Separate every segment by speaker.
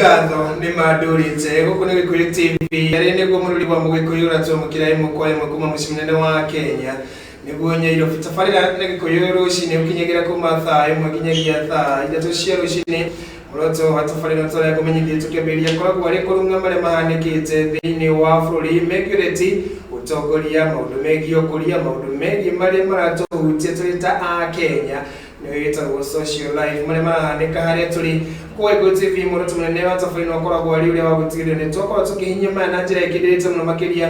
Speaker 1: Ngatho nĩ mandũrĩte gũkũ nĩ Gĩkũyũ TV arĩ nĩguo mũrũri wa mũgĩkũyũ ũratwamũkĩra ĩmwe kwa ĩmwe kuma mũciĩ mũnene wa Kenya nĩguo Nyairobi. Tabarĩra nĩ Gĩkũyũ rũcinĩ ũkinyagĩra kuma thaa 1 nginyagia thaa 3 cia rũcinĩ. Muoroto wa tabarĩra tũrĩa kũmenyithia tũkĩambĩrĩria koragwo arĩ kũrung'a marĩa mahanĩkĩte thĩinĩ wa bũrũri megiĩ ũteti, ũtongoria, maũndũ megiĩ ũkũria, maũndũ megiĩ marĩa maratũhutia tũrĩ ta Akenya nĩyo ĩtagwo social life, marĩa marahanĩka harĩa tũrĩ. Kwa Gĩkũyũ TV muoroto mũnene wa tabarĩra ĩno ũkoragwo arĩ ũrĩa wa gũtigĩrĩra nĩ twakorwo tũkĩhinyia maya na njĩra ĩkĩndĩrĩte mũno makĩria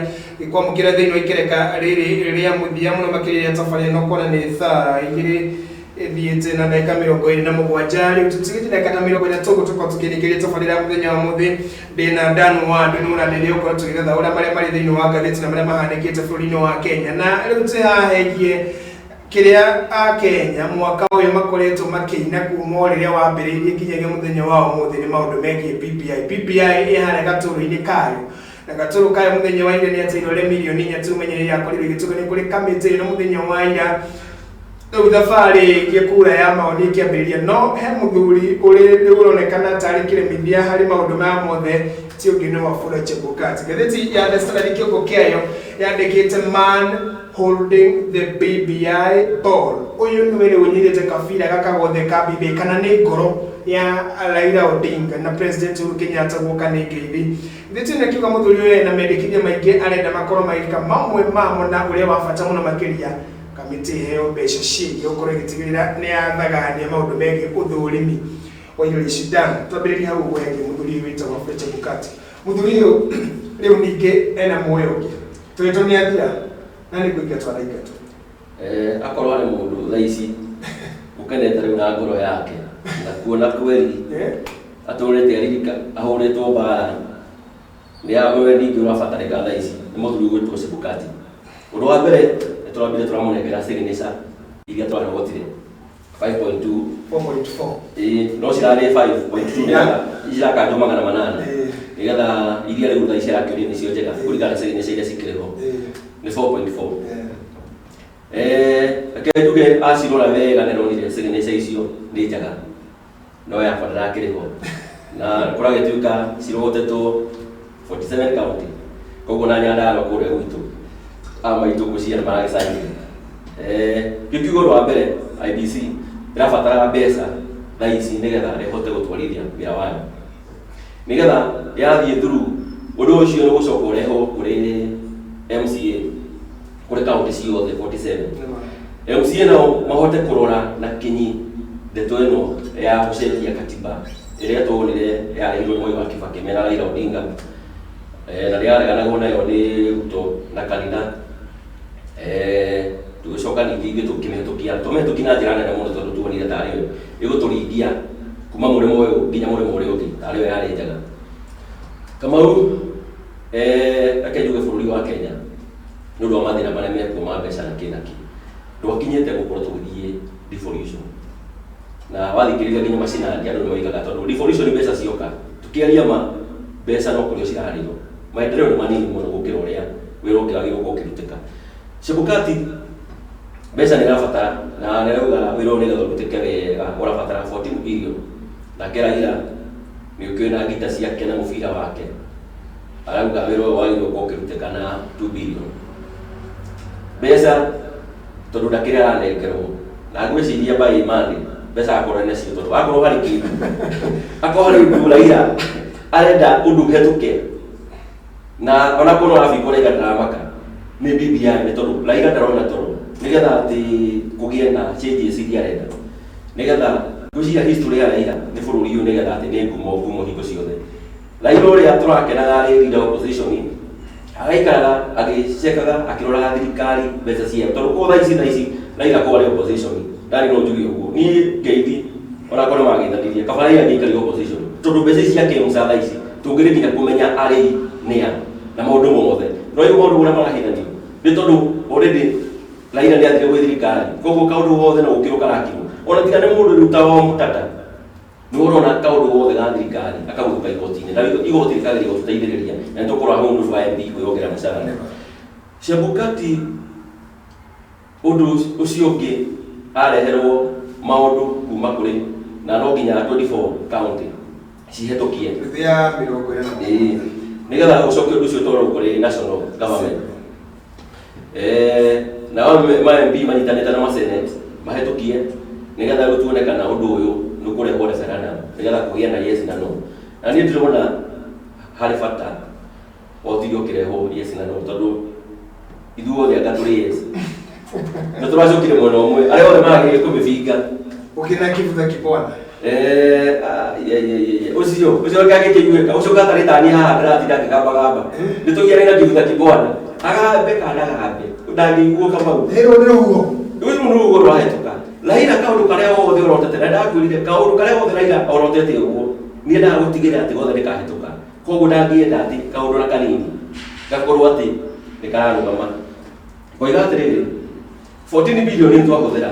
Speaker 1: kwamũkĩra thĩinĩ wa ikereka rĩrĩ rĩa mũthia mũno makĩria rĩa tabarĩra ĩno kuona nĩ thaa 2 ĩthiĩte na ndagĩka 27. Rĩu tũtigĩte ndagĩka ta 30 ũguo tũkorwo tũkĩrĩkĩria tabarĩra ya mũthenya wa mũthĩ. Ndĩna Dan Wandu nĩ mũrandĩria ũkorwo tũgĩthathaũra marĩa marĩ thĩinĩ wa ngathĩti na marĩa mahanĩkĩte bũrũri-inĩ wa Kenya. Na rĩu twĩ haha hegie kĩrĩa Akenya mwaka ũyũ makoretwo makĩina kuma o rĩrĩa wambĩrĩirie nginyagia mũthenya wa ũmũthĩ nĩ maũndũ megiĩ BBI. BBI ĩ harĩa gatũrũ-inĩ kayo na gatũrũ kayo mũthenya wa ira nĩ atĩ irore mirioni 4 tumenye nĩ irakorirwo igĩtũkanio kũrĩ kamĩtĩ ĩno mũthenya wa ira. Rĩu thabarĩ ĩgiĩ kura ya maoni ĩkĩambĩrĩria, no he mũthuri ũrĩ rĩu ũronekana tarĩ kĩremithia harĩ maũndũ maya mothe, ti ũngĩ nĩ Wafula Chebukati. Ngathĩti ya The Standard kĩongo kĩayo yandĩkĩte man holding the BBI ball. Ũyũ nĩwe rĩu ũnyitĩte kabira gaka gothe ka BBI, kana nĩ ngoro ya Raila Odinga na President Uhuru Kenyatta guoka nĩ ngeithi. Ngathĩti ĩno ĩkiuga mũthuri ũyũ ena mendekithia maingĩ arenda makorwo magĩka, mamwe mamo na ũrĩa wa bata mũno makĩria kamĩtĩ ĩheo mbeca ciĩgiĩ gũkorwo ĩgĩtigĩrĩra nĩ yathagania maũndũ megiĩ ũthũrimi wa irio ici. Dan, twambĩrĩrie hau ũguo hegiĩ mũthuri ũyũ wĩtagwo Wafula Chebukati. Mũthuri ũyũ rĩu ningĩ ena muoyo ũngĩ tũrĩtwo nĩ athira na nĩ kũingatwo araingatwo.
Speaker 2: Akorwo arĩ mũndũ thaa ici ũkenete rĩu na ngoro yake na kuona kweri atũrĩte aririka ahũrĩtwo mbara nĩ we ningĩ ũrabatarĩka thaa ici nĩ mũthuri ũgwĩtwo Chebukati. Ũndũ wa mbere nĩ tũrambire tũramũnengera signature iria twarogotire 5.2.
Speaker 1: 4.4.
Speaker 2: Ĩĩ, no cirarĩ 5.2 nĩgetha irakanjwo 800 nĩgetha iria rĩu thaa ici arakĩũria nĩcio njega kũringana na signature iria cikĩrĩ ho nĩ 4.4. Reke njuge acirora wega nĩ aronire signature icio nĩ njega no yakwa ndĩrakĩrĩ ho na kũragĩtuĩka cirogotetwo 47 county, koguo na Nyandarua kũrĩa gwitũ a maitũ ngwĩciria nĩ maragĩcainire. Kĩu kiugo ũndũ wa mbere IEBC ĩrabatara mbeca thaa ici nĩgetha ĩhote gũtwarithia wĩra wayo nĩgetha yathiĩ through ũndũ ũcio nĩ gũcoka ũrehwo kũrĩ MCA kũrĩ kaunti ciothe 47 MCA nao mahote kũrora na kinyi ndeto ĩno ya gũcenjia katiba ĩrĩa tuonire yarehirwo nĩ Mwai wa Kibaki mena Raila Odinga, na nĩyareganagwo nayo nĩ Ruto na kanitha. Tũgĩcoka ningĩ ithuĩ tũkĩmĩhĩtũkia, tũmĩhĩtũkia na njĩra nene mũno tondũ tuonire tarĩ yo ĩgũtũringia kuma mũrĩmo ũyũ nginya mũrĩmo ũrĩa ũngĩ, tarĩ yo yarĩ njega. Kamau, reke njuge bũrũri wa Kenya nĩ ũndũ wa mathĩna marĩa mekuo ma mbeca na kĩ na kĩ, ndwakinyĩte gũkorwo tũgĩthiĩ devolution. Na wathikĩrĩria nginya macinani andũ nĩ moigaga tondũ devolution mbeca cioka, tũkĩaria ma mbeca no kũrĩo cirarĩo, maendeleo nĩ manini mũno gũkĩra ũrĩa wĩra ũngĩ wagĩrĩirwo gũkorwo ũkĩrutĩka. Chebukati mbeca nĩ arabatara na nĩ arauga wĩra ũyũ nĩgetha ũrutĩke wega ũrabatara 14 billion. Nake Raila nĩ ũkĩũĩ na ngita ciake na mũbira wake arauga wĩra ũyũ wagĩrĩirwo gũkorwo ũkĩrutĩka na 2 billion. Mbeca tondũ ndakĩrĩ aranengerwo na ngwĩciria by Monday mbeca akorwo nacio tondũ akorwo harĩ kĩndũ akorwo harĩ ũndũ Raila arenda ũndũ ũhetũke na ona korwo arabingwo Raila ndaramaka nĩ BBI nĩ tondũ Raila ndarona toro nĩgetha atĩ kũgĩe na changes iria arenda nĩgetha ngwĩciria history ya Raila nĩ bũrũri ũyũ nĩgetha atĩ nĩ ngumo ngumo hingo ciothe. Raila ũrĩa tũrakenaga arĩ leader of opposition agaikaraga agĩcekaga akĩroraga thirikari mbeca ciao tondũ ko thaa ici Raila ko arĩ opposition ndarĩ no njuge ũguo niĩ ngeithi ona korwo magĩthanirie kaba Raila angĩikarire opposition tondũ mbeca ici cia KEMSA thaa ici tũngĩrĩ nginya kũmenya arĩi nĩa na maũndũ mothe no rĩu maũndũ ũrĩa marahithanio nĩ tondũ already Raila nĩ athire gwĩ thirikari koguo kaũndũ gothe no gũkĩrwo karakirwo ona tiga nĩ mũndũ rĩu ta wa Mũtata nĩ ũrona kaũndũ gothe ga thirikari akaguthũka igoti-inĩ na igoti rĩkageria gũtũteithĩrĩria na nĩ tũkũrora hau nĩ ũndũ wa MP kwĩyongerera mũcara. Chebukati ũndũ ũcio ũngĩ areherwo maũndũ kuma kũrĩ na no nginya 24 county Cihetũkie.
Speaker 1: Nuthu ya 40.
Speaker 2: Ĩĩ, nĩgetha ũcoke ũndũ ũcio ũtwarwo kũrĩ national government. Nao ma MP manyitanĩte na ma senate mahĩtũkie, nĩgetha rĩu tuone kana ũndũ ũyũ nĩ ũkũrehwo referendum, nĩgetha kũgĩe na yes na no. Na niĩ ndĩrona harĩ bata ũtinde ũkĩrehwo yes na no, tondũ ithuothe anga tũrĩ yes na tũracokire mwena ũmwe, arĩa othe maragĩrĩire kũmĩbinga.
Speaker 1: Ũkĩna Kivutha Kibwana.
Speaker 2: Eh, ah, ye, ye, ye, ye. Ũcio kangĩkĩiguĩka ũcio gatarĩ tani haha ndĩratinda ngĩgambagamba, nĩ tũgiane na Kivutha Kibwana, agambe kana ndagagambe, ndangĩiguo Kamau.
Speaker 1: Rĩrũ nĩ rũhuho.
Speaker 2: Rĩu nĩ rũhuho rũrahĩtũka. Raila, kaũndũ karĩa gothe orotete, na ndakwĩrire kaũndũ karĩa gothe Raila orotete ũguo, niĩ endaga gũtigĩrĩra atĩ gothe nĩ kahĩtũka. Koguo ndangĩenda atĩ kaũndũ na kanini gakorwo atĩ nĩ kararũgama. Ngoiga atĩrĩrĩ, 14 billion nĩ twahũthĩra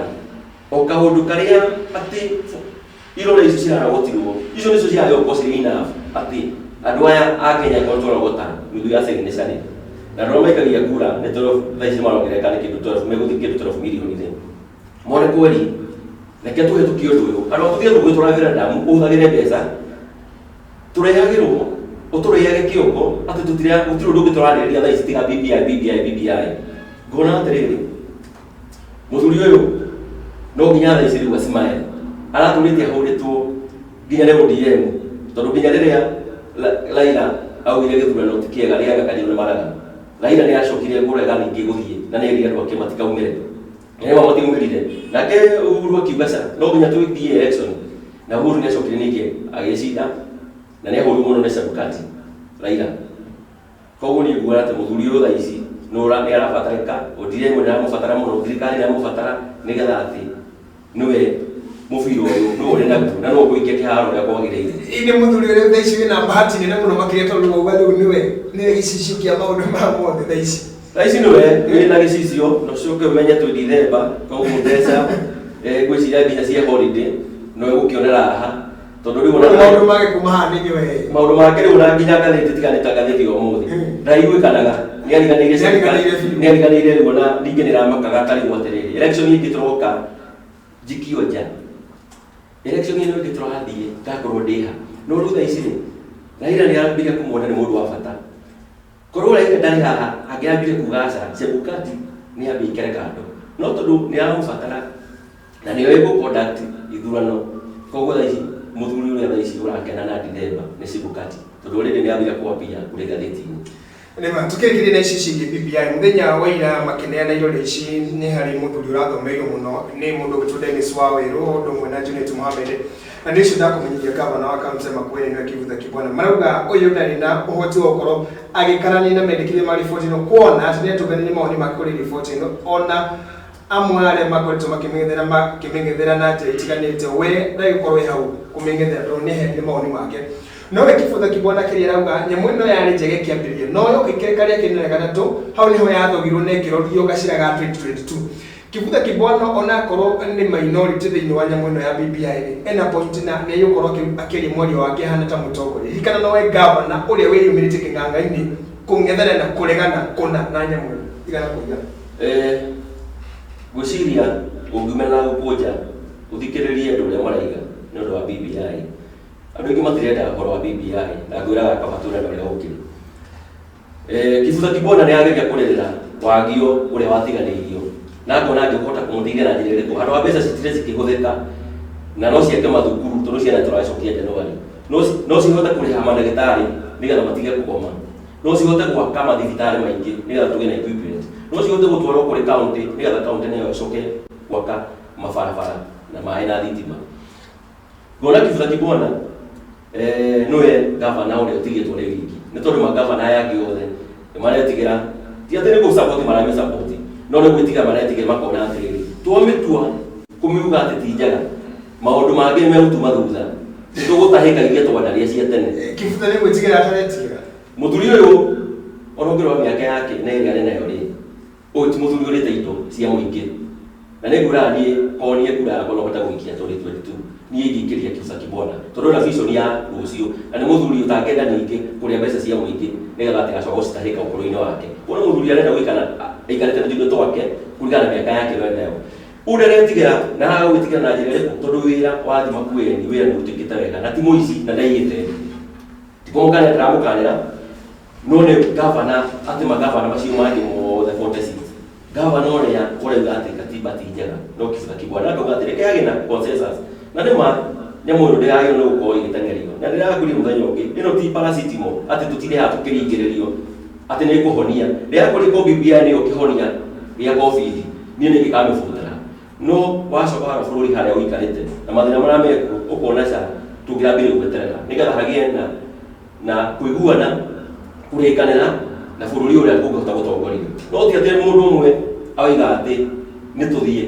Speaker 2: o kaũndũ karĩa atĩ irore ici cirarogotirwo, icio nĩcio ciagĩrĩirwo gũkorwo cirĩ enough atĩ andũ aya a Kenya korwo twarogota nuthu ya signature rĩ, na andũ arĩa maikagia kura nĩ 12, thaa ici marongerereka nĩ kĩndũ 12, megũthiĩ kĩndũ 12 million rĩ, mone kweli reke tũhetũkie ũndũ ũyũ, andũ tũthiĩ tũgwĩtwo referendum, ũhũthagĩre mbeca tũrehagĩrwo ũtũrĩage kĩongo atĩ tũtira gũtirĩ ũndũ ũngĩ tũrarĩrĩria thaa ici tiga BBI, BBI, BBI. Ngona atĩrĩrĩ, mũthuri ũyũ no nginya thaa ici rĩu acimae aratũrĩte ahũrĩtwo nginya nĩ ODM, tondũ nginya rĩrĩa Raila augire gĩthurano ti kĩega rĩaga kanjũ nĩ maraga, Raila nĩ acokire kũrega ningĩ gũthiĩ na nĩ erire andũ ake matikaumĩre, na nĩma matiumĩrire. Nake Uhuru akiuga ca, no nginya tũthiĩ election, na Uhuru nĩ acokire ningĩ agĩcinda na nĩ ahũrirwo mũno nĩ Chebukati Raila. Koguo niĩ nguona atĩ mũthuri ũyũ thaa ici nĩ arabatarĩka, ODM nĩ aramũbatara mũno, thirikari nĩ aramũbatara, nĩgetha atĩ nĩwe mũbira ũyũ nĩwe ũrĩ naguo na nĩwe ũkũikia kĩharo ũrĩa kwagĩrĩire.
Speaker 1: Ĩ nĩ mũthuri ũrĩa thaa ici wĩna bahati nene mũno makĩria, tondũ wauga rĩu nĩwe gĩcicio kĩa maũndũ ma mothe thaa ici.
Speaker 2: Thaa ici nĩwe wĩna gĩcicio, na ũcoke ũmenye twĩ Dithemba, koguo mbeca ngwĩciria nginya cia holiday no ĩgũkĩonera haha, tondũ rĩu ona
Speaker 1: maũndũ make kuma haha nĩ nĩwe.
Speaker 2: Maũndũ make rĩu ona nginya ngathĩti tiga nĩ ta ngathĩti ya ũmũthĩ ndaiguĩkanaga nĩ ariganĩire.
Speaker 1: Nĩariganĩire biũ.
Speaker 2: Nĩ ariganĩire rĩu, ona ningĩ nĩ ramakaga karigwo atĩrĩrĩ, election ĩngĩ tũroka njikio nja, election ĩno ĩngĩ tũrathiĩ ngakorwo ndĩ ha? No rĩu thaa ici rĩ, Raila nĩ arambire kũmwona nĩ mũndũ wa bata. Korwo Raila ndarĩ haha, angĩambire kuga aca, Chebukati nĩ ambe aikare kando, no tondũ nĩ aramũbatara na nĩwe ĩgũ conduct ithurano, koguo thaa ici mũthuri ũrĩa thaa ici ũrakena na Dithemba nĩ Chebukati, tondũ already nĩ ambire kwambia kũrĩ ngathĩti-inĩ.
Speaker 1: Nĩma tukĩrĩkĩria na ici ciĩgiĩ BBI, mũthenya wa ira makĩneana irore ici, nĩ harĩ mũthuri ũrathomeirwo mũno nĩ mũndũ ũgwĩtwo Dennis Wawerũ, ũndũ ũmwe na Junet Mohamed, na nĩ ũcio ndakũmenyithia gavana wa kaunti ya Makueni nĩwe Kivutha Kibwana. Marauga ũyũ ndarĩ na ũhoti wa gũkorwo agĩkarania na mendekithia ma riboti ĩno, kuona atĩ nĩatũnganirie mawoni make kũrĩ riboti ĩno, ona amwe arĩa makoretwo makĩmĩng'ethera na njĩra itiganĩte, we ndagĩkorwo ĩ hau kũmĩng'ethera tondũ nĩ aheanire mawoni make. No we Kibutha Kibwana kĩrĩa arauga, nyamũ ĩno yarĩ njega ĩkĩambĩrĩria, no yoka ĩkĩreka rĩa kerĩ na rĩa gatatũ, hau nĩho yathogirwo na ĩkĩrorio gacĩra ga 2022. Kibutha Kibwana, onakorwo nĩ minority thĩinĩ wa nyamũ ĩno ya BBI rĩ, ena point na nĩ egũkorwo akĩaria mwario wake ahana ta mũtongoria. Ririkana nowe gavana ũrĩa wĩyumĩrĩtie kĩng'ang'a-inĩ kũng'ethera na kũregana kũna na nyamũ ĩno igana kwa igana.
Speaker 2: Ngwĩciria ũngiumĩra na gũkũnja ũthikĩrĩrie andũ ũrĩa maraiga nĩ ũndũ wa BBI, andũ aingĩ matirenda ũhoro wa BBI, na ngwĩraga kaba tũrenda ũrĩa ũkĩrĩ. Kibutha Kibwana nĩ ageria kũrĩrĩra wagio ũrĩa watiganĩirio, na ngona angĩhota kũmũteithia na njĩra ĩrĩkũ handũ ha mbeca citire cikĩhũthĩka, na no ciake mathukuru, tondũ ciana tũracokia Januari, no cihote kũrĩha mandagĩtarĩ nĩgetha matige kũgoma, no cihote gwaka mathibitarĩ maingĩ nĩgetha tũgĩe na equipment, no cihote gũtwarwo kũrĩ county nĩgetha county nayo ĩcoke gwaka mabarabara na maĩ na thitima. Ngona Kibutha Kibwana nĩwe gavana ũrĩa ũtigĩtwo nĩ wiki, nĩ tondũ magavana aya angĩ othe nĩ maretigĩra, ti atĩ nĩ gũsapoti maramĩsapoti, no nĩ gwĩtigĩra maretigĩra, makona atĩrĩrĩ, twamĩtua kũmiuga atĩ ti njega, maũndũ mangĩ nĩ megũtuma thutha, nĩ tũgũtahĩka iria twandaria cia tene.
Speaker 1: Kibutha nĩ gwĩtigĩra ataretigĩra.
Speaker 2: Mũthuri ũyũ ona ũngĩrora mĩaka yake na ĩrĩa arĩ nayo rĩ, ũyũ ti mũthuri ũrĩte indo cia mũingĩ, na nĩ ngwĩraga niĩ korwo niĩ kura yakwa no hote gũikia 2022, niĩ ingĩikĩria Kibutha Kibwana, tondũ ena vision ya rũciũ na nĩ mũthuri ũtangĩenda ningĩ kũrĩa mbeca cia mũingĩ nĩgetha atigacoka gũcitahĩka ũkũrũ-inĩ wake. Ũyũ nĩ mũthuri arenda gũikara aikarĩte na tũindo twake kũringana na mĩaka yake ĩrĩa nayo. Ũndĩretigĩra na aragwĩtigĩra na njĩra ĩrĩkũ? Tondũ wĩra wathi Makueni, wĩra nĩ ũtuĩkĩte wega na ti mũici na ndaiyĩte. Ti kũmũkanĩra ndĩramũkanĩra, no nĩ gavana, atĩ magavana macio mangĩ mothe 46 gavana ũrĩa ũrauga atĩ katiba ti njega no Kibaki Bwana akauga atĩ reke hagĩe na consensus. Na nĩ ma nyamũ ĩno ndĩragĩrwo nĩ gũkorwo ĩgĩteng'erio, na ndĩrakwĩrire mũthenya ũngĩ, ĩno ti paracetamol atĩ tũtinde haha tũkĩringĩrĩrio atĩ nĩ ĩkũhonia. Rĩrĩa kũrĩ BBI nĩyo kĩhonia gĩa COVID, niĩ nĩ ingĩkamĩbutĩra. No wacoka warora bũrũri harĩa ũikarĩte na mathĩna marĩa mekuo, ũkona ca tũngĩrambĩrĩria gweterera nĩgetha hagĩe na kũiguana, kũrĩkanĩra na bũrũri ũrĩa ũngĩhota gũtongorio. No ti atĩ mũndũ ũmwe oiga atĩ nĩ tũthiĩ,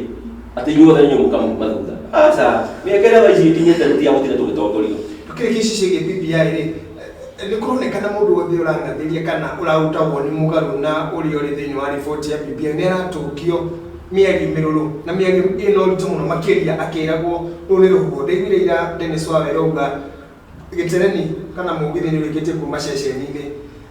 Speaker 2: atĩ inyuothe nĩ mũkamuma thutha. Aca, mĩaka ĩrĩa thaa ici ĩkinyĩte nĩ ti ya gũtinda tũgĩtongorio.
Speaker 1: Tukĩrĩkia ici ciĩgiĩ BBI rĩ, nĩ kũronekana mũndũ wothe ũrang'athĩria kana ũraruta woni mũgarũ na ũrĩa ũrĩ thĩinĩ wa riboti ya BBI nĩ aratũngio mĩario mĩrũrũ na mĩario ĩna ũritũ mũno makĩria, akĩragwo rũu nĩ rũhuho. Ndaiguire ira Dennis Waweru auga gĩtereni kana mũgithi nĩ ũrĩkĩtie kuma ceceni-inĩ,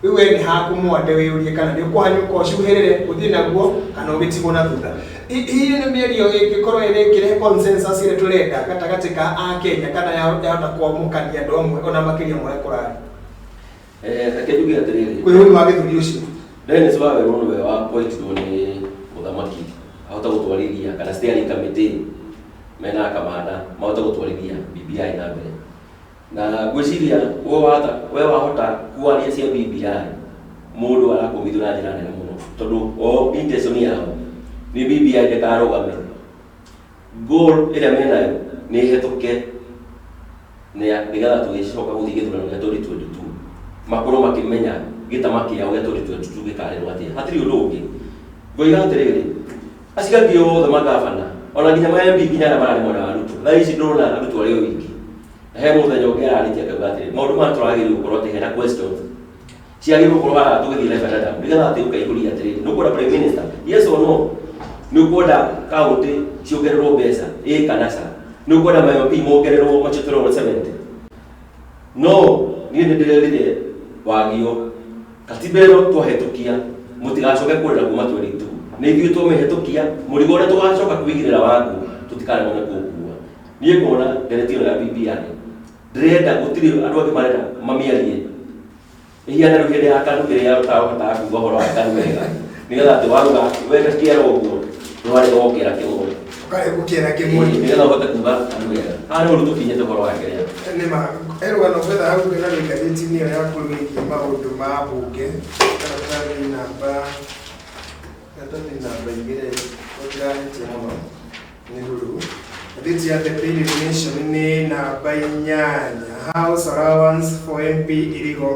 Speaker 1: rĩu we nĩ haku mwande wĩyũrie kana nĩ ũkũhanyũka ũcuhĩrĩre ũthiĩ naguo kana ũgĩtigwo na thutha. Hihi nĩ mĩario ĩngĩkorwo ĩrĩ ĩkĩrehe consensus ĩrĩa tũrenda gatagatĩ ka Akenya, kana yahota kwamũkania andũ amwe ona makĩria marĩa kũrarĩ?
Speaker 2: Reke njuge atĩrĩrĩ.
Speaker 1: Kwĩ ũru wa gĩthuri ũcio.
Speaker 2: Dennis Waweru nĩwe wa appointirwo nĩ mũthamaki ahote gũtwarithia, kana steering committee mena kamanda mahote gũtwarithia BBI na mbere. Na ngwĩciria we wahota kwaria cia BBI, mũndũ arakũmithio na njĩra nene mũno, tondũ o intention yao nĩ BBI ndĩkarũgame. Goal ĩrĩa menayo nĩ ĩhetũke nĩgetha tũgĩcoka gũthiĩ gĩthurano gĩa 2022 makorwo makĩmenya gĩtama kĩao gĩa 2022 gĩkarĩrwo atĩa. Hatirĩ ũndũ ũngĩ. Ngoiga atĩrĩrĩ, acio angĩ othe magavana ona nginya ma MP, nginya arĩa mararĩ mwena wa Ruto, thaa ici ndũrona Ruto arĩ o wiki. Na he mũthenya ũngĩ ararĩtie akauga atĩrĩ, maũndũ maya tũragĩrĩirwo gũkorwo atĩ hena questions ciagĩrĩirwo gũkorwo haha tũgĩthiĩ referendum, nĩgetha atĩ ũkaihũria atĩrĩrĩ, nĩ ũkwenda prime minister, yes or no? Nĩ ũkwenda kaũntĩ ciongererwo mbeca, ĩ kana ca? Nĩ ũkwenda ma MP mongererwo macokerwo 70? No niĩ nĩ ndĩrerire wagio katiba ĩno twahĩtũkia mũtigacoke kũrĩra kuma 22, nĩ ithuĩ twamĩhĩtũkia. Mũrigo ũrĩa tũgacoka kwĩigĩrĩra waku tũtikaremwo nĩ kũũkua. Niĩ ngona ndereti ĩno ya BBI ndĩrenda, gũtirĩ andũ angĩ marenda mamĩarie ĩhiana rĩu hĩndĩ ya KANU ĩrĩa ũtahotaga kuga ũhoro wa KANU wega, nĩgetha atĩ waruga wenda kĩero ũguo ndwarĩ wokĩra kĩmwe.
Speaker 1: Ũkarĩ gũkĩra kĩmwe.
Speaker 2: Nĩgetha ũhote kuga KANU wega. Haha nĩho rĩu tũkinyĩte ũhoro wa kĩrĩa.
Speaker 1: Nĩ ma erũgano gwetha hau na ngathĩti-inĩ ĩyo ya kũrũĩria maũndũ ma bunge, karatathi namba 2, ũtirahĩtia mũno nĩ rũrũ. Ngathĩti ya The Daily Nation nĩ namba 8, House allowance for MP illegal,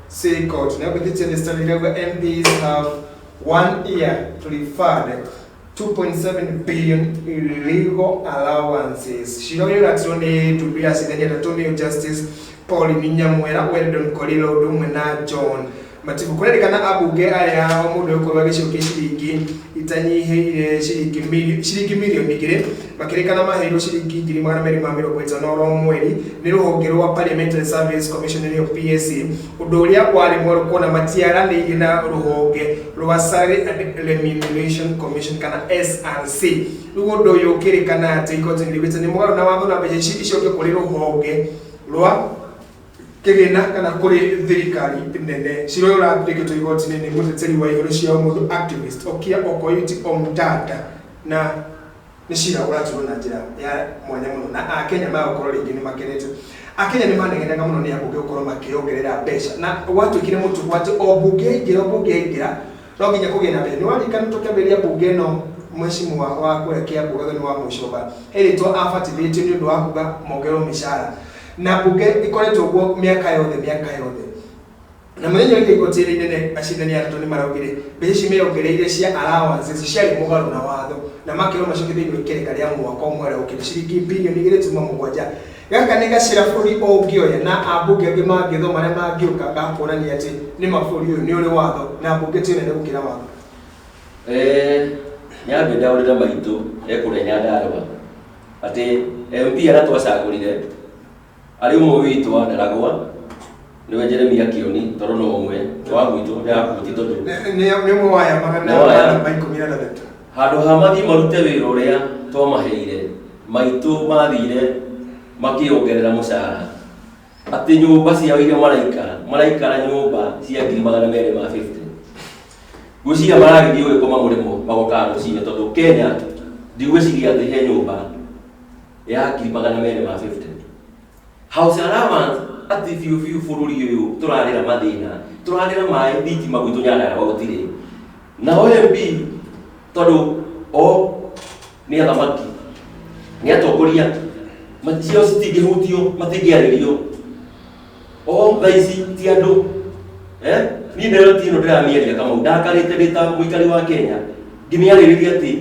Speaker 1: say court. Nayo ngathĩti ya The Standard irauga MPs have one year to refund 2.7 billion illegal allowances. Cira ũyũ ũratirwo nĩ ndundu ya acirithania atatũ, nĩo Justice Pauline Nyamwera, Weldon Korir ũndũ ũmwe na John Matibu. Kũrerĩkana ambunge aya o mũndũ egũkorwo agĩcokia ciringi itanyihĩire ciringi mirioni 2, makĩrĩkana maheirwo ciringi 250,000 oro mweri nĩ rũhonge rwa Parliamentary Service Commission, nĩyo PSC, ũndũ ũrĩa warĩ mwerũ kuona matiaranĩirie na rũhonge rwa Salary and Remuneration Commission kana SRC. Rĩu ũndũ ũyũ ũkĩrĩkana atĩ igoti nĩ riugĩte nĩ mũgarũ na watho, na mbeca ici icoke kũrĩ rũhonge rwa kĩgĩna kana kũrĩ thirikari nene. Cira ũyũ ũrathirĩkĩtwo igoti-inĩ nĩ mũteteri wa ihoro cia mũndũ, activist Okia Okoiti Omtata, na nĩ cira ũraturwo na njĩra ya mwanya mũno, na Akenya magũkorwo rĩngĩ nĩ makenete. Akenya nĩ manegenaga mũno nĩ ambunge gũkorwo makĩongerera mbeca, na gwatuĩkire mũtugo atĩ o mbunge yaingĩra, o mbunge yaingĩra, no nginya kũgĩe na mbeca. Nĩ waririkana tũkĩambĩrĩria mbunge ĩno, mheshimiwa wa kũrĩa Kiambu Gathoni wa Mũcomba herĩtwo abatithĩtio nĩ ũndũ wa kuga mongererwo mĩcara, na mbunge ĩkoretwo ũguo mĩaka yothe, mĩaka yothe. Na mũthenya ũrĩa igoti rĩrĩ inene acindani atatũ nĩ maraugire mbeca ici meongereire cia allowances ciarĩ mũgarũ na watho, na makerwo macoke thĩinĩ wa ikereka rĩa mwaka ũmwe ũrĩa ũkĩte ciringi birioni 2.7. Gaka nĩ gacĩra bũrũri ũngĩoya na ambunge angĩ mangĩthoma arĩa mangĩũka gakuonania atĩ nĩ ma bũrũri ũyũ nĩ ũrĩ watho na mbunge ti nene gũkĩra watho.
Speaker 2: Nyambe ndaũrĩra maitũ ekũrĩa Nyandarũa atĩ MP arĩa twacagũrire arĩ ũmwe witũ wa Ndaragwa nĩwe Jeremia Kioni, tondũ no ũmwe wa gwitũ ndĩrakuti tondũ
Speaker 1: Nĩ ũmwe wa aya magana
Speaker 2: Nĩ waya.
Speaker 1: 16.
Speaker 2: Handũ ha mathiĩ marute wĩra ũrĩa twamaheire, maitũ mathire makĩongerera mũcara. Atĩ nyũmba ciao iria maraikara, maraikara nyũmba cia ngiri magana merĩ ma 50. Ngwĩciria maragĩthiĩ gũgĩkoma mũrĩmo magokaga rũcinĩ tondũ Kenya ndigwĩciria atĩ he nyũmba ya ngiri magana merĩ ma 50. House allowance atĩ biũ biũ bũrũri ũyũ tũrarĩra mathĩna, tũrarĩra maĩ, thitima gwitũ Nyandarua gũtirĩ. Nao MP tondũ o nĩ athamaki, nĩ atongoria, ciao citingĩhutio, matingĩarĩrio. O thaa ici ti andũ. Eh? Niĩ ndereti ĩno ndĩramĩaria Kamau, ndakarĩte ndĩ ta mũikari wa Kenya, ngĩmĩarĩrĩria atĩ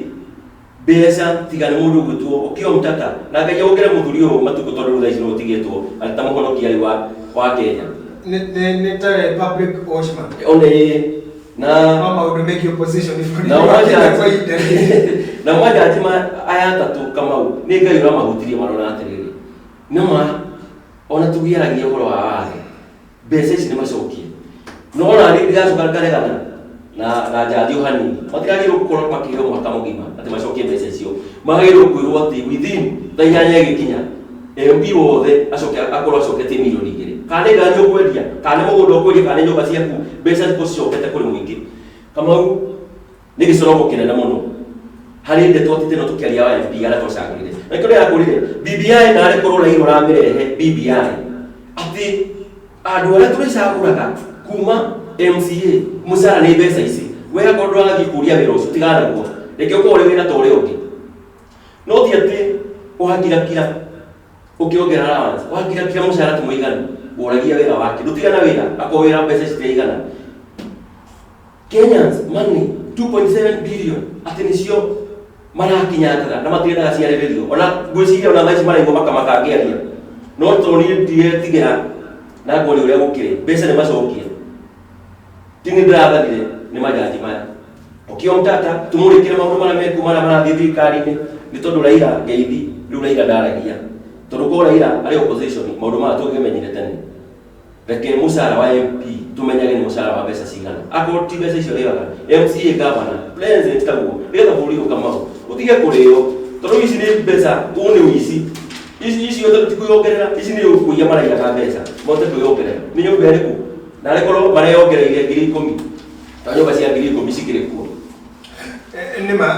Speaker 2: mbeca tiga nĩ mũndũ ũgwĩtwo Okiya Omtatah na Ngai ongerere mũthuri ũyũ matukũ tondũ rĩu thaa ici nĩwe ũtigĩtwo arĩ ta mũhonokia rĩu wa Kenya.
Speaker 1: Nĩ ta public watchman.
Speaker 2: One ĩĩ na
Speaker 1: Ma maũndũ megiĩ opposition bũrũri-inĩ
Speaker 2: nao
Speaker 1: wa Kenya
Speaker 2: majaji
Speaker 1: kwa ihinda rĩrĩ.
Speaker 2: Nao majaji aya atatũ Kamau nĩ Ngai ũramahutirie marona atĩrĩrĩ nĩma ona tũgĩaragia ũhoro wa watho mbeca ici nĩ macokie no ona niĩ ndĩracoka ngaregana na njathi o hanini matiragĩrĩirwo gũkorwo makĩheo mwaka mũgima atĩ macokie mbeca icio magĩrĩirwo kwĩrwo atĩ within thaa inyanya ĩgĩkinya MP wothe acoke akorwo acoketie mirioni igĩrĩ kana nĩ ngari ũkwendia kana nĩ mũgũnda ũkwendia kana nĩ nyũmba ciaku mbeca cikorwo cicokete kũrĩ mũingĩ. Kamau nĩ gĩcoroko kĩnene mũno harĩ ndeto atĩ teno tũkĩaria wa MP arĩa twacagũrire na nĩkĩo ndĩrakũrire BBI narĩ korwo Raila ũramĩrehe BBI atĩ andũ arĩa tũrĩcagũraga kuma MCA mũcara nĩ mbeca ici we akorwo ndũrathiĩ kũria wĩra ũcio tigana naguo reke ũkorwo ũrĩ wĩra ta ũrĩa ũngĩ no ti atĩ ũhakirakira ũkĩongerera allowance ũhakirakira mũcara ti mũiganu ũragia wĩra wake ndũtigana wĩra akorwo wĩra mbeca citiraigana. Kenyans money 2.7 billion atĩ nĩcio marakinyangaga na matiendaga ciarĩrĩrio ona ngwĩciria ona thaa ici maraigua makamaka ngĩaria no tondũ niĩ ndiretigĩra na ngoria ũrĩa gũkĩrĩ mbeca nĩ macokie ti nĩ ndĩrathanire nĩ majaji maya Okiya Omtatah tũmũrĩkĩre maũndũ marĩa mekuo marĩa marathiĩ thirikari-inĩ nĩ tondũ Raila ngeithi rĩu Raila ndaragia tondũ korwo Raila arĩ opposition maũndũ maya tũngĩmenyire tene. Reke mũcara wa MP tũmenyage nĩ mũcara wa mbeca cigana. Akorwo ti mbeca icio arĩaga, MCA, governor, president taguo, nĩgetha bũrũri ũyũ Kamau ũtige kũrĩo. Tondũ ici nĩ mbeca, ũũ nĩ ũici. Ici ici tondũ ti kwĩyongerera, ici nĩ kũiya maraiyaga mbeca, mahote kwĩyongerera. Nĩ nyũmba ĩrĩkũ? Narĩ korwo mareyongereire ngiri ikũmi, ta nyũmba cia ngiri ikũmi cikĩrĩ kuo.
Speaker 1: Nĩma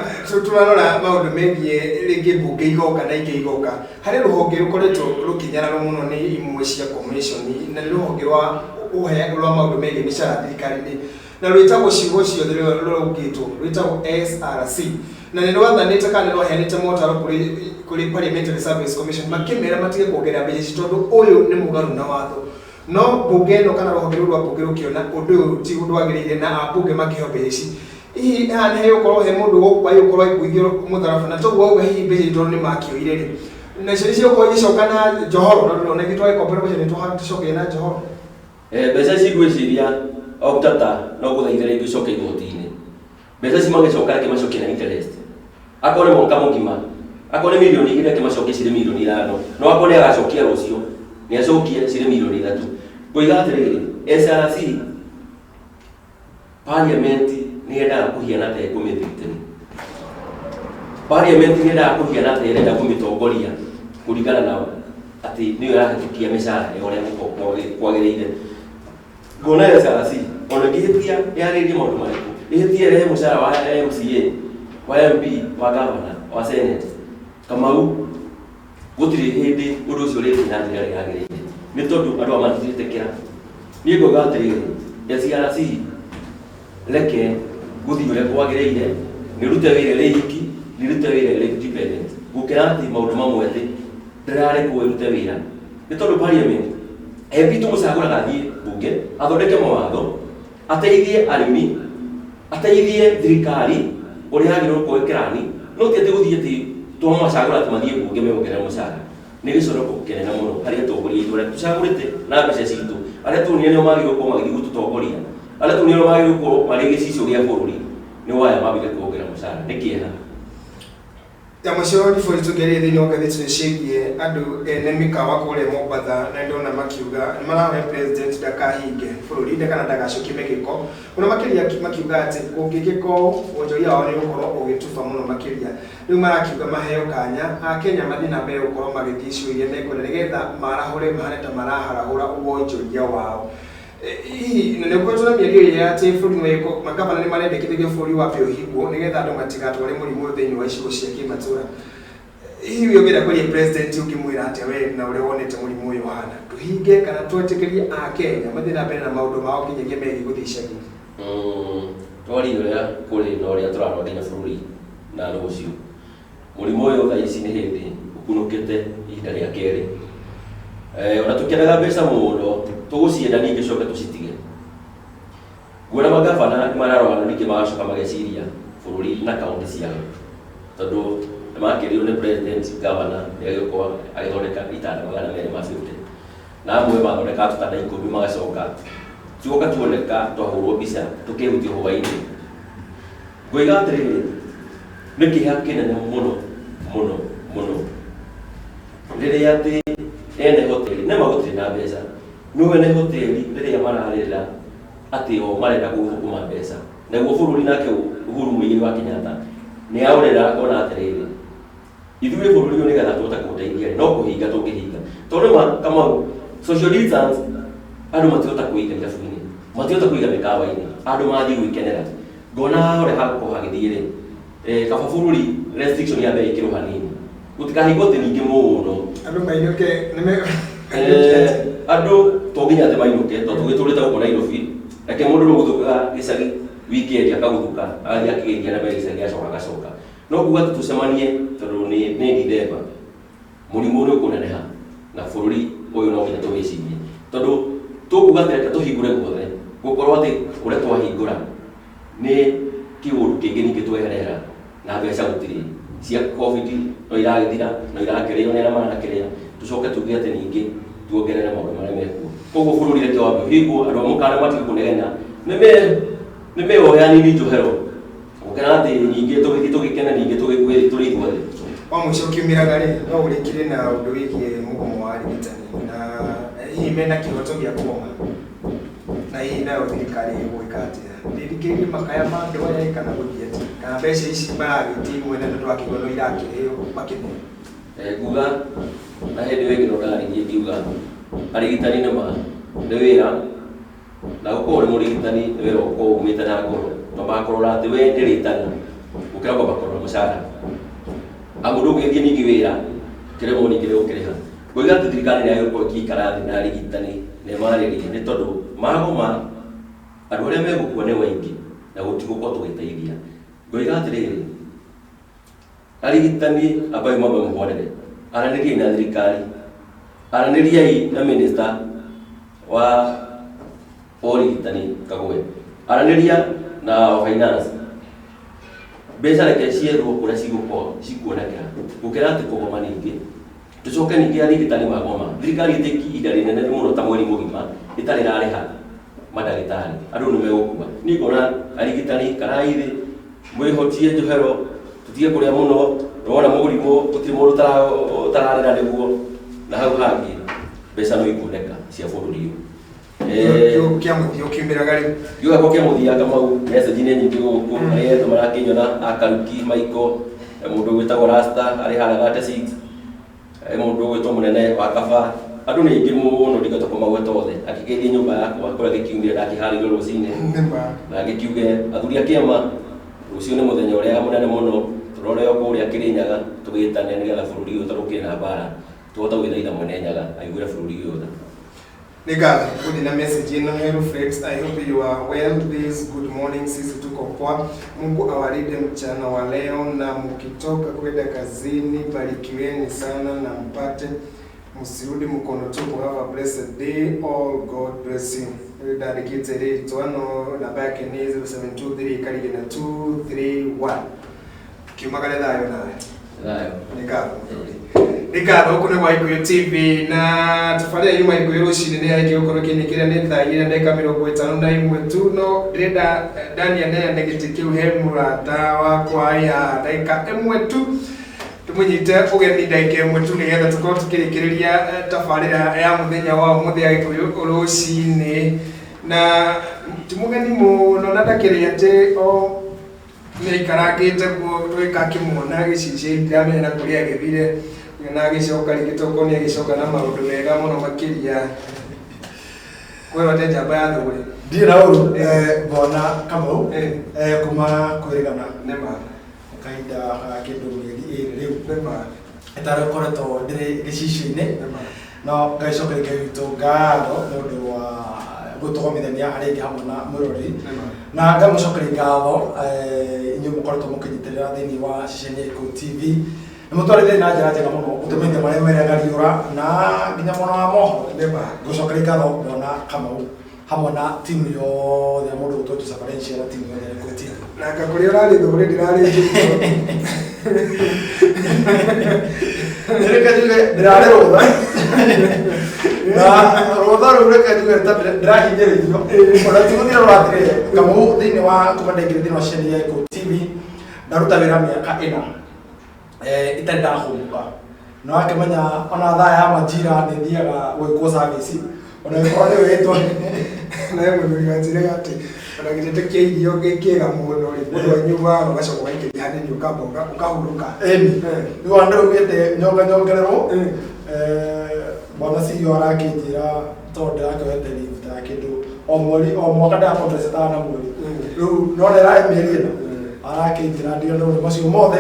Speaker 1: tũrarora maũndũ megiĩ rĩngĩ mbunge igoka na ingĩ igoka. Harĩ rũhonge rũkoretwo rũkĩnyararwo mũno nĩ imwe cia commission na nĩ rũhonge rwa rwa maũndũ megiĩ mĩcara thirikari-inĩ na rwĩtagwo ciugo ciothe rũraugĩtwo rwĩtagwo SRC na nĩ rwathanĩte kana nĩ rwaheanĩte motaro kũrĩ Parliamentary Service Commission makĩmera matige kuongerera mbeca ici tondũ ũyũ nĩ mũgarũ na watho. No mbunge ĩno kana rũhonge rũu rwa mbunge rũkĩona ũndũ ũyũ ti ũndũ wagĩrĩire na ambunge makĩheo mbeca ici, hihi haha nĩ hegũkorwo he mũndũ wagĩrĩirwo gũkorwo agĩkuithio mũtharaba na toguo wauga hihi mbeca ici tondũ nĩ makĩoire rĩ, nacio nĩ cigũkorwo igĩcoka na njohoro tondũ ona ithuĩ twagĩkombora mbeca nĩ tũcokire na njohoro.
Speaker 2: Mbeca ici ngwĩciria Omtata no gũthaithe rĩngĩ icoke igoti-inĩ. Mbeca ici magĩcoka reke macokie na interest. Akorwo nĩ mwaka mũgima, akorwo nĩ mirioni igĩrĩ reke macokie cirĩ mirioni ithano. No akorwo nĩ agacokia rũciũ, nĩ acokie cirĩ mirioni ithatũ. Ngoiga atĩrĩrĩ, SRC parliament nĩ yendaga kũhiana ta ĩkũmĩthitĩra. Parliament nĩ yendaga kũhiana ta ĩrenda kũmĩtongoria kũringana na atĩ nĩyo ĩrahĩtũkia mĩcara ya ũrĩa kwagĩrĩire. Ngona SRC ona ĩngĩhĩtia yarĩrĩrie maũndũ marĩkũ, ĩhĩtie ĩrehe mũcara wa MCA, wa MP, wa governor, wa senate, Kamau gũtirĩ hĩndĩ ũndũ ũcio ũrĩthiĩ na njĩra ĩrĩa yagĩrĩire nĩ tondũ andũ aya matiretĩkĩra. Niĩ ngauga atĩrĩrĩ, SRC reke gũthiĩ ũrĩa kwagĩrĩire, nĩrute wĩra ĩrĩ iki, nĩrute wĩra ĩrĩ independent gũkĩra atĩ maũndũ mamwe atĩ ndĩrarekwo ĩrute wĩra nĩ tondũ parliament MP tũmũcagũraga athiĩ bunge athondeke mawatho ateithie arĩmi ateithie thirikari ũrĩa yagĩrĩirwo gũkorwo ĩkĩrani no ti atĩ gũthiĩ atĩ twamacagũra atĩ mathiĩ bunge meongerere mũcara nĩ gĩconoko kĩnene mũno harĩ atongoria aitũ arĩa tũcagũrĩte na mbeca citũ arĩa tuonire nĩo magĩrĩirwo gũkorwo magĩthiĩ gũtũtongoria arĩa tuonire nĩo magĩrĩirwo gũkorwo marĩ gĩcicio gĩa bũrũri nĩ waya mambire kuongerera mũcara nĩ kĩeha.
Speaker 1: Ya mũico riboti tũngĩaria thĩinĩ wa ngathĩti nĩ ciĩgiĩ andũ ene mĩkawa kũrĩa Mombatha na ndona makiuga nĩ marahoya president ndakahinge bũrũri kana ndagacokie mĩgĩko mũno makĩria, makiuga atĩ kũngĩkĩka ũũ wonjoria wao nĩ ũgũkorwo ũgĩtuba mũno makĩria. Rĩu marakiuga maheo kanya Akenya mathiĩ na mbere gũkorwo magĩthiĩ icigo iria mekwenda nĩgetha marahũre mahane ta maraharahũra wonjoria wao. Hihi na nĩ ũkoretwo na mĩario ĩrĩa atĩ bũrũri nĩ magavana nĩ marendekithĩrio bũrũri wambe ũhingwo nĩgetha andũ matigatware mũrimũ ũyũ thĩinĩ wa icigo cia kĩmatũra. Hihi we ũngĩenda kwaria president ũngĩmwĩra atĩa we na ũrĩa wonete mũrimũ ũyũ ũhana? Tũhinge kana twetĩkĩrie Akenya mathiĩ na mbere na maũndũ mao nginyagia megiĩ gũthiĩ icagi?
Speaker 2: Twarie ũrĩa kũrĩ na ũrĩa tũrarora nginya bũrũri na rũciũ. Mũrimũ ũyũ thaa ici nĩ hĩndĩ ũkunũkĩte ihinda rĩa kerĩ. Ona tũkĩendaga mbeca mũno tũgũcienda ningĩ coke tũcitige. Nguona magavana nĩ mararora na ningĩ magacoka mageciria bũrũri na kaũntĩ ciao. Tondũ nĩ makĩrirwo nĩ president governor nĩ agĩkorwo agĩthondeka itanda 250. Na amwe mathondekaga tũtanda 10 magacoka tuoka tuoneka twahũrwo mbica tũkĩhutio hwaĩ-inĩ. Ngoiga atĩrĩrĩ, nĩ kĩeha kĩnene mũno mũno mũno rĩrĩa atĩ ene hoteli nĩ ma gũtirĩ na mbeca, no ene hoteli rĩrĩa mararĩrĩra atĩ o marenda gũthũkũma mbeca, naguo bũrũri nake Uhuru Muigai wa Kenyatta nĩ aũrera akona atĩrĩrĩ, ithuĩ bũrũri ũyũ nĩgetha tũhote kũũteithia rĩ, no kũhinga tũngĩhinga. Tondũ nĩ ma Kamau, social distance andũ matihota kũiga irabu-inĩ, matihota kũiga mĩkawa-inĩ, andũ mathiĩ gwĩkenera. Ngona haha ũrĩa hagũkorwo hagĩthiĩ rĩ, kaba bũrũri restriction yambe ĩkĩrwo hanini, gũtikahingwo atĩ ningĩ mũno.
Speaker 1: Andũ mainũke nĩ
Speaker 2: Andũ to nginya atĩ mainũke, tondũ tũgĩtũrĩte gũkũ Nairobi, reke mũndũ rĩu ũgũthũkaga gĩcagi weekend akagũthũka, agathiĩ akĩgeithia arĩa me gĩcagi acoka agacoka. No kuga atĩ tũcemanie tondũ nĩ Dithemba, mũrimũ nĩ ũkũneneha na bũrũri ũyũ no nginya tũwĩcirie. Tondũ tũkuga atĩ reke tũhingũre guothe, gũkorwo atĩ kũrĩa twahingũra nĩ kĩũndũ kĩngĩ ningĩ tweherera na mbeca gũtirĩ cia Covid no iragĩthira no irakĩrĩo nĩ arĩa marakĩrĩa, tũcoke tuge atĩ ningĩ tuongerere maũndũ marĩa mekuo. Koguo bũrũri reke wambe ũhingwo, andũ a mũkana matige kũnegena, nĩ meohe anini njohero gũkĩra atĩ ningĩ tũgĩthiĩ tũgĩkena ningĩ tũgĩkue tũrĩ ithuothe.
Speaker 1: Wa mũico ũkiumĩraga rĩ, no ũrĩkire na ũndũ wĩgiĩ mũgomo wa arigitani na hihi mena kĩhoto gĩa kũgoma na hihi nayo thirikari ĩgwĩka atĩa? Ĩthikĩrĩrie makaya ma andũ aya kana gũthiĩ atĩa? Kana mbeca ici maragĩtia imwe na tondũ wakĩigua no irakĩrĩo makĩneo?
Speaker 2: Nguga na hĩndĩ ĩyo ĩngĩ no ndaririe ngiuga arigitani nĩ ma nĩ wĩra na gũkorwo ũrĩ mũrigitani nĩ wĩra ũkorwo umĩte na ngoro twambaga kũrora atĩ we nĩ rĩtana gũkĩra kwamba kũrora mũcara amu ndũngĩthiĩ ningĩ wĩra kĩremwo ningĩ nĩ gũkĩrĩha. Ngoiga atĩ thirikari nĩ yagĩrĩirwo gũkorwo ĩgĩikara thĩ na arigitani na ĩmarĩrie nĩ tondũ magoma andũ arĩa megũkua nĩ aingĩ na gũtigũkorwo tũgĩteithia. Ngoiga atĩrĩrĩ, arigitani ambai mwambe mũhorere, aranĩriai na thirikari, aranĩriai na minister wa ũrigitani Kagwe, aranĩria na finance, mbeca reke ciethwo kũrĩa cigũkorwo cikuonekera gũkĩra atĩ kũgoma ningĩ tũcoke ningĩ arigitani magoma thirikari ĩtĩki ihinda rĩnene mũno ta mweri mũgima ĩtarĩ ĩrarĩha mandagĩtarĩ andũ nĩ megũkua. Niĩ ngona arigitani kana ithe mwĩhotie njohero tũtige kũrĩa mũno nĩwona mũrimũ gũtirĩ mũndũ ũtararĩra nĩguo na hau hangĩ mbeca no ikuoneka cia bũrũri ũyũ.
Speaker 1: Kiugo kĩa mũthia ũkiumĩraga rĩ?
Speaker 2: Kiugo gĩakwa kĩa mũthia Kamau, message nĩ nyingĩ gũkũ arĩa etũ marakĩnyona akaruki Michael, mũndũ ũgwĩtagwo Rasta arĩ harĩa 36, mũndũ ũgwĩtwo mũnene wa kaba, andũ nĩ aingĩ mũno ndingĩhota kũmagweta othe. Akĩgeithie nyũmba yakwa kũrĩa ngĩkiumire ndakĩharĩirio rũcinĩ na ngĩkiuge athuri a kĩama rũciũ nĩ mũthenya ũrĩa mũnene mũno tũrore o kũrĩa Kĩrĩnyaga tũgĩtane nĩgetha bũrũri ũyũ tondũ ũkĩrĩ na mbara tũhote gwĩthaitha mwene Nyaga aiguĩre bũrũri ũyũ tha.
Speaker 1: Nĩ ngatho gũthiĩ na message ĩno. Hello Flex, I hope you are well this good morning. Sisi tuko poa, Mungu awalinde mchana wa leo, na mkitoka kwenda kazini barikiweni sana na mpate msirudi mkono tupu. Have a blessed day all, God bless you. Ndandĩkĩte rĩtwa no namba yake nĩ 0723 karige na 231. Kiumagare thayũ nawe.
Speaker 2: Thayũ.
Speaker 1: Nĩ ngatho mũthuri. Nĩ ngatho. Gũkũ nĩ gwa Gĩkũyũ TV na tabarĩra yuma Gĩkũyũ rũcinĩ nĩ yarĩkia gũkorwo ĩkĩnĩkĩra nĩ thaa 2:51 tu, no ndĩrenda Daniel neane gĩtĩ kĩu he mũrata wakwa ya ndagĩka ĩmwe tu. Tumunyite ugeni ndagĩka ĩmwe tu nĩgetha tũkorwo tũkĩrĩkĩrĩria tabarĩra ya mũthenya wa ũmũthĩ ya Gĩkũyũ rũcinĩ. Na ti mũgeni mũno na ndakĩrĩ atĩ o nĩaikarangĩte guo tũgĩkakĩmuona gĩcicio ndiramenya na kũrĩa agĩthire na agĩcoka rĩngĩ tokorwo nĩ agĩcoka na maũndũ mega mũno makĩria. Kwĩrwo atĩ njamba ya thũgũrĩ.
Speaker 3: Ndirĩ na ũru bwana Kamau. Kuma kwĩrĩgana
Speaker 1: nĩma
Speaker 3: kahinda ga kĩndũ mĩeri 2 rĩu
Speaker 1: nĩma
Speaker 3: ĩtarĩ ngoretwo ndĩrĩ gĩcicio-inĩ,
Speaker 1: nĩma
Speaker 3: no ngaicokeria Ngai witũ ngatho nĩ ũndũ wa gũtũgomithania harĩa ingĩ hamwe na mũrori,
Speaker 1: nĩma
Speaker 3: na ngamũcokeria ngatho inyuĩ mũkoretwo mũkĩnyitĩrĩra thĩinĩ wa ceceni ya Gĩkũyũ TV nĩ mũtwarĩte na njĩra njega mũno gũtũmenyithia marĩa meregariũra na nginya mwena wa mohoro.
Speaker 1: Nĩma
Speaker 3: ngũcokeria ngatho bwana Kamau hamwe na timu yothe ya mũndũ gũtwo Joseph Valencia na timu yothe ya Gĩkũyũ TV.
Speaker 1: Na kũrĩa ũrarĩ thũgũrĩ ndĩrarĩ njũru.
Speaker 3: Reke njuge ndĩrarĩ rũtha, na rũtha rũu reke njuge nĩ ta ndĩrahinyĩrĩirio ona ti gũthira rũrathirire Kamau thĩinĩ wa kuma ndaingĩra thĩinĩ wa ceceni ya Gĩkũyũ TV ndaruta wĩra mĩaka 4 itarĩ ndahũmũka, na wakĩmenya ona thaa ya majira nĩ thiaga gwĩkwo service ona ĩkorwo nĩ wĩtwo.
Speaker 1: Nawe mũthuri wanjĩraga atĩ ona gĩtete kĩa irio gĩ kĩega mũno rĩ, mũndũ anyuaga ũgacoka ũgaikĩria hanini ũkamba ũkahurũka.
Speaker 3: Ĩni rĩu ona ndĩraugĩte nyonga nyongererwo.
Speaker 1: Eh.
Speaker 3: Bwana CEO arakĩnjĩra tondũ ndĩrakĩoete leave ta kĩndũ o mweri o mwaka ndĩrakompensataga na mweri, rĩu nona ĩrarĩ mĩeri 4, arakĩnjĩra ndiganĩrwo nĩ macio mothe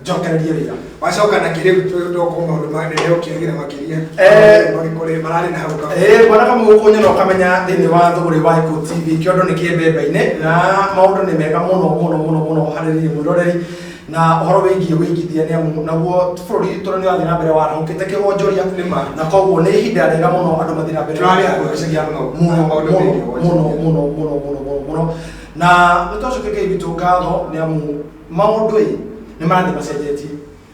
Speaker 3: njokererie wĩra.
Speaker 1: Wacoka na kĩrĩu tũndoko maũndũ manene ũkĩagĩra makĩria magĩkũrĩ mararĩ na hau kabere.
Speaker 3: Bwana Kamau gũkũ nyona ũkamenya thĩinĩ wa thũgũrĩ wa Gĩkũyũ TV kĩondo nĩ kĩmbembe-inĩ na maũndũ nĩ mega mũno mũno mũno mũno harĩ niĩ mwĩroreri na ũhoro wĩgiĩ wĩigithia nĩ amu naguo bũrũri witũ nĩ ũrathiĩ na mbere warahũkĩte kĩwonjoria,
Speaker 1: Nĩma.
Speaker 3: na koguo nĩ ihinda rĩega mũno andũ mathiĩ na mbere
Speaker 1: Tũrarĩ hakuhĩ gũcenjia mũno
Speaker 3: mũno
Speaker 1: maũndũ
Speaker 3: mũno
Speaker 1: megiĩ
Speaker 3: mũno
Speaker 1: wonjoria.
Speaker 3: mũno mũno mũno mũno mũno, na nĩ twacokeria Ngai witũ ngatho nĩ amu maũndũ ĩ nĩ marathiĩ macenjetie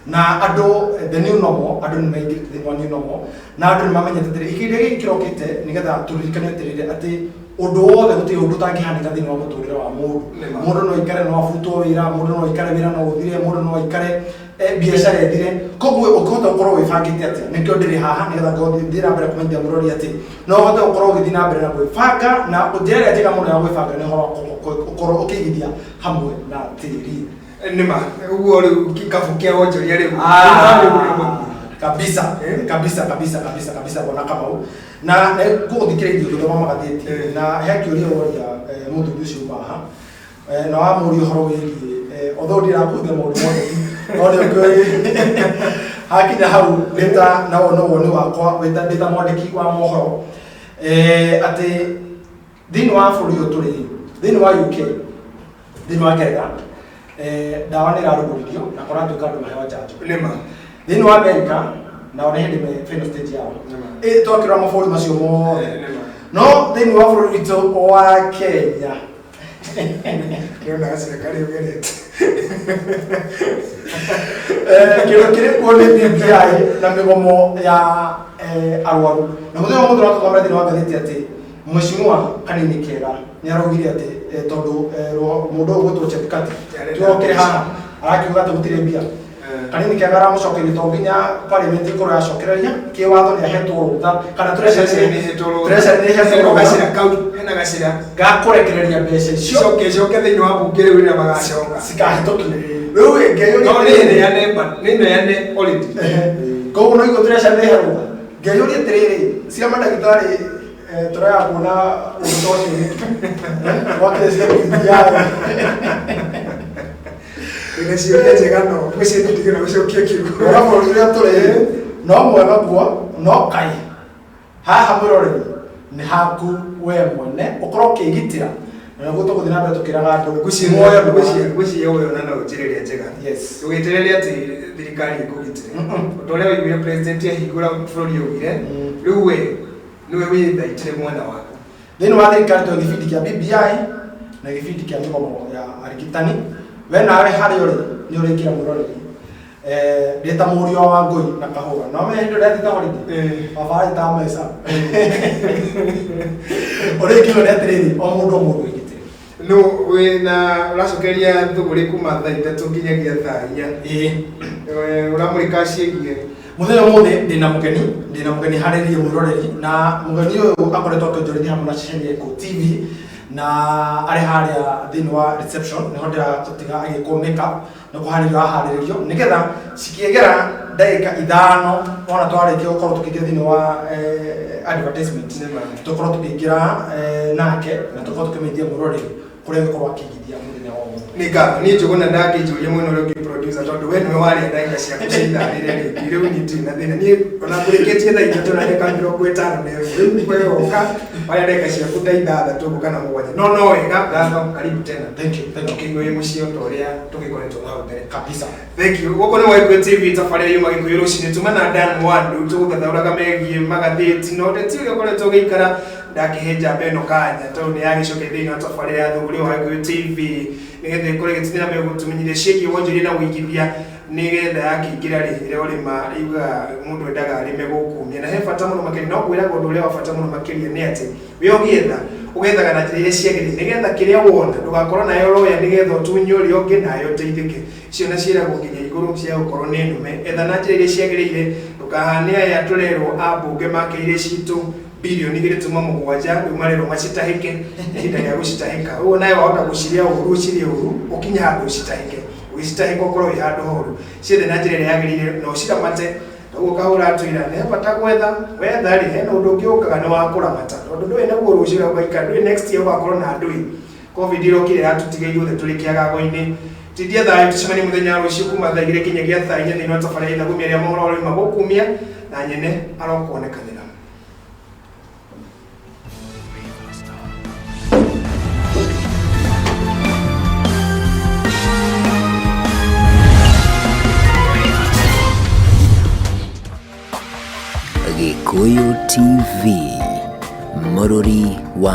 Speaker 3: na andũ the new normal, andũ nĩ maingĩrĩte thĩinĩ wa new normal na andũ nĩ mamenyete atĩrĩ ihinda gĩkĩ kĩrokĩte nĩgetha tũririkane atĩrĩrĩ atĩ ũndũ wothe gũtirĩ ũndũ ũtangĩhanĩka thĩinĩ wa mũtũrĩre wa mũndũ.
Speaker 1: Nĩma.
Speaker 3: Mũndũ no aikare no abutwo wĩra, mũndũ no aikare wĩra no ũthire, mũndũ no aikare biacara ĩthire, koguo ũkĩhota gũkorwo wĩbangĩte atĩa? Nĩkĩo ndĩrĩ haha nĩgetha ngorwo thiĩ na mbere kũmenyithia mũrori atĩ no ũhote gũkorwo ũgĩthiĩ na mbere na gwĩbanga, na njĩra ĩrĩa njega mũno ya gwĩbanga nĩ ũhoro wa gũkorwo ũkĩigithia hamwe na tĩri.
Speaker 1: Nĩma ũguo rĩu kĩkabu kĩa wonjoria rĩu
Speaker 3: Kabisa kabisa kabisa kabisa kabisa bwana Kamau, na ngũgũthikĩrĩria ũgĩthoma magathĩti na he kĩũria woria mũthuri ũcio uma haha na wamũria ũhoro wĩgiĩ although ndirakũhithia maũndũ mothe no nĩ ũkĩũĩ hakinya hau ndĩta na no woni wakwa ndĩ ta mwandĩki wa mohoro atĩ thĩinĩ wa bũrũri ũyũ tũrĩ, thĩinĩ wa UK, thĩinĩ wa Ngeretha, ndawa nĩ ĩrarugũririo na kũratuĩka andũ maheo njanjo.
Speaker 1: Nĩma.
Speaker 3: Thĩinĩ wa America nao nĩ hĩndĩ me final stage yao.
Speaker 1: Nĩma.
Speaker 3: Twakĩrora mabũrũri macio mothe,
Speaker 1: Nĩma.
Speaker 3: no thĩinĩ wa bũrũri witũ wa Kenya
Speaker 1: Ndĩrona gacĩra karĩa ũgerete.
Speaker 3: Kĩndũ kĩrĩ kuo nĩ BBI na mĩgomo ya arwaru, na mũthenya wa mũthenya tũthomera thĩinĩ wa ngathĩti atĩ mheshimiwa Kanini Kega nĩ araugire atĩ tondũ mũndũ ũyũ ũgwĩtwo Chebukati tuokĩrĩ haha arakiuga atĩ gũtirĩ mbia. Kanini Kega aramũcokeria to nginya parliament ĩkorwo yacokereria kĩwatho nĩ ahetwo rũtha kana treasury nĩ ĩhetwo rũtha
Speaker 1: gacĩra kau hena gacĩra
Speaker 3: gakũrekereria mbeca icio
Speaker 1: coke coke thĩinĩ wa mbunge rĩu rĩrĩa magacoka
Speaker 3: cikahĩtũkio rĩu ngeyũria
Speaker 1: no nĩ neane nĩ neane already.
Speaker 3: Koguo no iguo treasury nĩ ĩhe rũtha, ngeyũria atĩrĩrĩ cia mandagĩtarĩ tũraya kuona ũndũ ta ũcio nĩkĩ wakĩrĩ cia BBI.
Speaker 1: Wĩna ciũria njega no ngwĩciria ndigĩra gũcokia kiugo.
Speaker 3: Wega bũrũri ũrĩa tũrĩ no mwega kuo no kai haha mwĩroreri nĩ haku we mwene ũkorwo ũkĩgitĩra na nĩguo tũgũthiĩ na mbere tũkĩraga andũ muoyo nĩ waku.
Speaker 1: Ngwĩciria ũyũ na no njĩra ĩrĩa njega
Speaker 3: Yes.
Speaker 1: ndũgeterere atĩ thirikari ĩkũgitĩre ũndũ ũrĩa waiguire president ahingũra bũrũri augire rĩu we nĩwe wĩthaitĩre mwena waku.
Speaker 3: Thĩinĩ wa thirikari twĩ gĩbindi kĩa BBI na gĩbindi kĩa mĩgomo ya arigitani, we nawe harĩa ũrĩ nĩ ũrĩkĩra mwĩroreri ndĩ ta mũriũ wa Wangũi na Kahũra no me hĩndĩ ĩrĩa thiĩte holiday baba arĩtaga maica ũrĩa ingiuga nĩ atĩrĩrĩ o mũndũ o mũndũ aigĩtĩre
Speaker 1: No wĩna ũracokeria thũgũrĩ kuma thaa 3 nginyagia thaa 4.
Speaker 3: Ĩĩ.
Speaker 1: Ũramũrĩka ciĩgiĩ
Speaker 3: Mũthenya ũmũthĩ ndĩna mũgeni harĩrie mwĩroreri, na mũgeni ũyũ akoretwo akĩonjorithia hamwe na ceceni ya Eko TV, na arĩ harĩa thĩinĩ wa reception nĩho ndĩratũtiga agĩkwo makeup nĩ kũharĩrio aharĩrĩrio nĩgetha cikĩegera ndagĩka 5 wona twarĩkia gũkorwo tũkĩingĩra thĩinĩ wa advertisement.
Speaker 1: Nĩma.
Speaker 3: Tũkorwo tũkĩingĩra nake na tũkorwo tũkĩmenyithia mwĩroreri kũrĩa agĩkorwo akĩigithia mũthenya wa ũmũthĩ.
Speaker 1: Nĩ ngatho. Niĩ Njũgũna ndangĩnjũria mwena ũrĩa ũngĩ, producer, tondũ we nĩwe warĩa ndagĩka ciaku cia ithaa rĩrĩa rĩngĩ. Rĩu niĩ ndirĩ na thĩna. Niĩ ona ngũrĩkĩtie thaa 3:51. Rĩu we woka warĩa ndagĩka ciaku ta 6 ũguo kana 7, no wega. Ngatho, karibu tena.
Speaker 3: Thank you, thank you.
Speaker 1: Ũkĩigua wĩ mũciĩ o ta ũrĩa tũgĩkoretwo na hau mbere.
Speaker 3: Kabisa.
Speaker 1: Thank you. Gũkũ nĩ Waikwe TV, tabarĩra yuma Gĩkũyũ rũcinĩ, tuma na Dan Mwandu tũgũthathaũraga megiĩ magathĩti, no ũteti ũrĩa ũkoretwo ũgĩikara ndakĩhe njamba ĩno kanya tondũ nĩ yagĩcokia thĩinĩ wa tabarĩra ya thũgũrĩ wa Gĩkũyũ TV nĩgetha ĩkorwo ĩgĩthiĩ na mbere gũtũmenyithia ciĩgiĩ wonjoria na ũigithia, nĩgetha yakĩingĩra rĩ ĩrĩa ũrĩma yugaga mũndũ endaga arĩme gũkumia, na he bata mũno makĩria. No kwĩraga ũndũ ũrĩa wa bata mũno makĩria nĩ atĩ we ũgĩetha ũgethaga na njĩra iria ciagĩrĩire, nĩgetha kĩrĩa wona ndũgakorwo nayo roya, nĩgetha ũtunye ũrĩa ũngĩ nayo ũteithĩke. Icio na ciĩragwo nginya igũrũ cia gũkorwo nĩ nũme. Etha na njĩra iria ciagĩrĩire, ndũkahane aya tũrerwo ambunge makeire citũ bilioni 2.7, rĩu marerwo macitahĩke. Ihinda rĩa gũcitahĩka ũguo nawe wahota gũcirĩa ũru, ũcirĩe ũru, ũkinye handũ ũcitahĩke. Ũgĩcitahĩka ũkorwo wĩ handũ horu. Ciethe na njĩra ĩrĩa yagĩrĩire na ũciramate. Ũguo kahũra atwĩra nĩ bata gwetha. Wetha rĩ, hena ũndũ ũngĩ ũkaga nĩ wa kũramata, tondũ ndũĩ naguo rũciũ ũrĩa ũgaikara, ndũĩ next year ũgakorwo na ndũĩ. Covid ĩrokire yatũtiga ithuothe tũrĩ kĩagago-inĩ. Tindia thayũ, tũcemanie mũthenya wa rũciũ kuma thaa 2 nginyagia thaa 4 thĩinĩ wa tabarĩra ithagumia rĩa mohoro ũrĩma gũkumia na nyene arokuonekanĩra.
Speaker 4: Gikuyu TV, Mũrũri wa